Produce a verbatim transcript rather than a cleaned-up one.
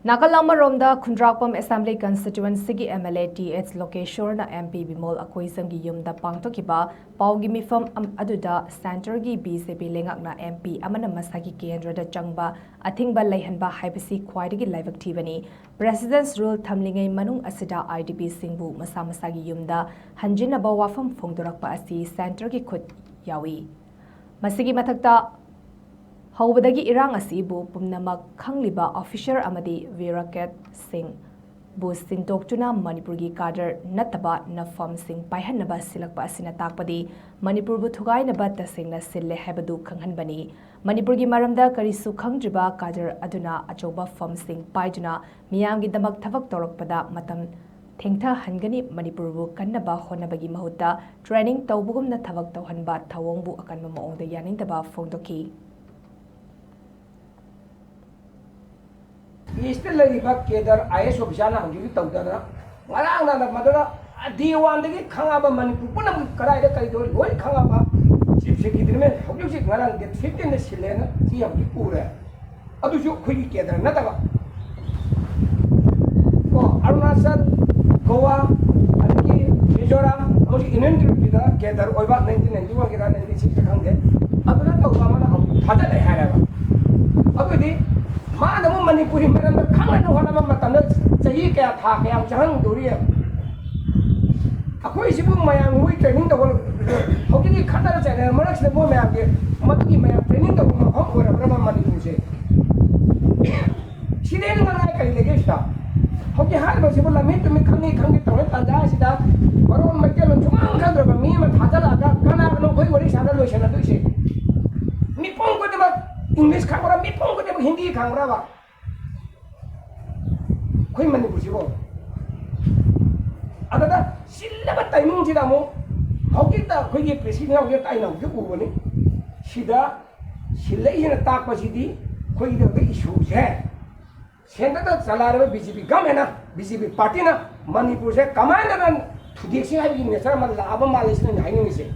ꯅꯥꯀꯜ ꯑꯃꯔꯣꯝꯗ, ꯈꯨꯟꯗ꯭ꯔꯥꯛꯄꯝ Assembly Constituencyꯒꯤ MLA ꯇꯤ ꯑꯦꯆ ꯂꯣꯀꯦꯁꯣꯔꯅ MP ꯕꯤꯃꯣꯜ ꯑꯀꯣꯏꯖꯝꯒꯤ ꯌꯨꯝꯗ ꯄꯥꯡꯊꯣꯛꯈꯤꯕ ꯄꯥꯎꯒꯤ ꯃꯤꯐꯝ ꯑꯝ-, ꯑꯗꯨꯗ Centreꯒꯤ BJP ꯂꯩꯉꯥꯛꯅ MP ꯑꯃꯅ ꯃꯁꯥꯒꯤ ꯀꯦꯟꯗ꯭ꯔꯗ ꯆꯪꯕ ꯑꯊꯤꯡꯕ ꯂꯩꯍꯟꯕ ꯍꯥꯏꯕꯁꯤ ꯈ꯭ꯋꯥꯏꯗꯒꯤ ꯂꯥꯏꯕꯛ ꯊꯤꯕꯅꯤ꯫ President's Rule ꯊꯝꯂꯤꯉꯩ ꯃꯅꯨꯡ ꯑꯁꯤꯗ IDPꯁꯤꯡꯕꯨ ꯃꯁꯥ ꯃꯁꯥꯒꯤ ꯌꯨꯝꯗ ꯍꯟꯖꯤꯟꯅꯕ ꯋꯥꯐꯝ ꯐꯣꯡꯗꯣꯔꯛꯄ ꯑꯁꯤ Centreꯒꯤ ꯈꯨꯠ ꯌꯥꯎꯏ꯫ ꯃꯁꯤꯒꯤ ꯃꯊꯛꯇ, ꯍꯧꯕꯗꯒꯤ ꯏꯔꯥꯡ ꯑꯁꯤꯕꯨ ꯄꯨꯝꯅꯃꯛ ꯈꯪꯂꯤꯕ officer ꯑꯃꯗꯤ bureaucratꯁꯤꯡꯕꯨ ꯁꯤꯟꯗꯣꯛꯇꯨꯅ ꯃꯅꯤꯄꯨꯔꯒꯤ cadre ꯅꯠꯇꯕ ꯅꯐꯝꯁꯤꯡ ꯄꯥꯏꯍꯟꯅꯕ ꯁꯤꯜꯂꯛꯄ ꯑꯁꯤꯅ ꯇꯥꯛꯄꯗꯤ ꯃꯅꯤꯄꯨꯔꯕꯨ ꯊꯨꯒꯥꯏꯅꯕ ꯇꯁꯦꯡꯅ ꯁꯤꯜꯂꯦ ꯍꯥꯏꯕꯗꯨ ꯈꯪꯍꯟꯕꯅꯤ꯫ ꯃꯅꯤꯄꯨꯔꯒꯤ ꯃꯔꯝꯗ ꯀꯔꯤꯁꯨ ꯈꯪꯗ꯭ꯔꯤꯕ cadre ꯑꯗꯨꯅ ꯑꯆꯧꯕ ꯐꯝꯁꯤꯡ ꯄꯥꯏꯗꯨꯅ ꯃꯤꯌꯥꯝꯒꯤꯗꯃꯛ ꯊꯕꯛ ꯇꯧꯔꯛꯄꯗ ꯃꯇꯝ ꯊꯦꯡꯊꯍꯟꯒꯅꯤ꯫ ꯃꯅꯤꯄꯨꯔꯕꯨ ꯀꯟꯅꯕ ꯍꯣꯠꯅꯕꯒꯤ ꯃꯍꯨꯠꯇ training ꯇꯧꯕꯒꯨꯝꯅ ꯊꯕꯛ ꯇꯧꯍꯟꯕ ꯊꯧꯑꯣꯡꯕꯨ ꯑꯀꯟꯕ ꯃꯑꯣꯡꯗ ꯌꯥꯅꯤꯡꯗꯕ ꯐꯣꯡꯗꯣꯛꯈꯤ꯫ Eastꯇ ꯂꯩꯔꯤꯕ cadre IAS officerꯅ ꯍꯧꯖꯤꯛ ꯍꯧꯖꯤꯛ ꯇꯧꯗꯅ, ꯉꯔꯥꯡ ꯅꯍꯥꯟ ꯃꯗꯨꯗ day oneꯗꯒꯤ ꯈꯪꯉꯕ, ꯃꯅꯤꯄꯨꯔ ꯄꯨꯝꯅꯃꯛ ꯀꯗꯥꯏꯗ ꯀꯔꯤ ꯇꯧꯔꯤ ꯂꯣꯏ ꯈꯪꯉꯕ Chief Secretaryꯅ ꯍꯧꯖꯤꯛ ꯍꯧꯖꯤꯛ ꯉꯔꯥꯡ date fifteenꯗ ꯁꯤꯜꯂꯦꯅ ꯁꯤ ꯍꯧꯖꯤꯛ ꯎꯔꯦ꯫ ꯑꯗꯨꯁꯨ ꯑꯩꯈꯣꯏꯒꯤ cadre ꯅꯠꯇꯕ꯫ ꯀꯣ, ꯑꯔꯨꯅꯥꯆꯜ, ꯒꯣꯋꯥ, ꯑꯗꯒꯤ ꯃꯤꯖꯣꯔꯥꯝ, ꯑꯃꯁꯨ Union Territoryꯗ cadre ꯑꯣꯏꯕ nineteen ninety oneꯒꯤꯔ ninety sixꯔ ꯈꯪꯗꯦ, ꯑꯗꯨꯅ ꯇꯧꯕ ꯑꯃꯅ ꯑꯃꯨꯛ ꯊꯥꯖꯤꯜꯂꯦ ꯍꯥꯏꯔꯦꯕ꯫ ꯑꯗꯨꯗꯤ ꯃꯥꯅ ꯑꯃꯨꯛ ꯃꯅꯤꯄꯨꯔꯤ ꯃꯔꯝꯗ ꯈꯪꯅꯕ ꯍꯣꯠꯅꯕ ꯃꯇꯝꯗ ꯆꯍꯤ ꯀꯌꯥ, ꯊꯥ ꯀꯌꯥ ꯆꯪꯍꯟꯗꯣꯔꯤ? ꯑꯩꯈꯣꯏꯁꯤꯕꯨ ꯃꯌꯥꯝ ꯃꯣꯏ training ꯇꯧꯕ, ꯍꯧꯖꯤꯛꯀꯤ ꯈꯠꯅ ꯆꯩꯅꯕ ꯃꯔꯛꯁꯤꯗ ꯃꯣꯏ ꯃꯌꯥꯝꯒꯤ, ꯃꯗꯨꯒꯤ ꯃꯌꯥꯝ training ꯇꯧꯕ ꯃꯐꯝ ꯑꯣꯏꯔꯕ꯭ꯔꯕ ꯃꯅꯤꯄꯨꯔꯁꯦ? ꯁꯤꯗꯩ ꯍꯦꯟꯅ ꯉꯥꯡꯅꯤꯡꯉꯥꯏ ꯀꯔꯤ ꯂꯩꯒꯦ ꯁꯤꯗ? ꯍꯧꯖꯤꯛ ꯍꯥꯏꯔꯤꯕꯁꯤꯕꯨ ꯂꯝꯃꯤ ꯇꯨꯝꯃꯤ ꯈꯪꯉꯤ ꯈꯪꯗꯦ ꯇꯧꯔ ꯇꯥꯟꯖꯥ ꯑꯁꯤꯗ ꯃꯔꯣꯟ ꯃꯩꯇꯩꯂꯣꯟ ꯁꯨꯡꯈꯪ ꯈꯪꯗ꯭ꯔꯕ ꯃꯤ ꯑꯃ ꯊꯥꯖꯤꯜꯂꯛꯑꯒ ꯀꯅꯥꯒꯅꯣ ꯑꯩꯈꯣꯏ ꯋꯥꯔꯤ ꯁꯥꯟꯅ ꯂꯣꯏꯁꯤꯟꯅꯗꯣꯏꯁꯦ? ꯃꯤꯄꯨꯝ ꯈꯨꯗꯤꯡꯃꯛ English ꯈꯪꯕ꯭ꯔꯥ? ꯃꯤꯄꯨꯝ ꯈꯨꯗꯤꯡꯃꯛ ꯍꯤꯟꯗꯤ ꯈꯪꯕ꯭ꯔꯕ? ꯑꯩꯈꯣꯏ ꯃꯅꯤꯄꯨꯔꯁꯤꯕꯨ꯫ ꯑꯗꯨꯗ ꯁꯤꯜꯂꯕ timingꯁꯤꯗ ꯑꯃꯨꯛ ꯍꯧꯖꯤꯛꯇ ꯑꯩꯈꯣꯏꯒꯤ Presidentꯅ ꯍꯧꯖꯤꯛꯇ ꯑꯩꯅ ꯍꯧꯖꯤꯛ ꯎꯕꯅꯤ꯫ ꯁꯤꯗ ꯁꯤꯜꯂꯛꯏꯁꯤꯅ ꯇꯥꯛꯄꯁꯤꯗꯤ ꯑꯩꯈꯣꯏꯒꯤ ꯍꯧꯖꯤꯛ issueꯁꯦ centreꯗ ꯆꯂꯥꯏꯔꯤꯕ BJP governmentꯅ, BJP partyꯅ ꯃꯅꯤꯄꯨꯔꯁꯦ ꯀꯃꯥꯏꯅ ꯊꯨꯗꯦꯛꯁꯤ ꯍꯥꯏꯕꯒꯤ nature ꯑꯃ ꯂꯥꯛꯑꯕ ꯃꯥꯜꯂꯦ ꯁꯤꯅ ꯑꯩꯅ ꯍꯥꯏꯅꯤꯡꯉꯤꯁꯦ꯫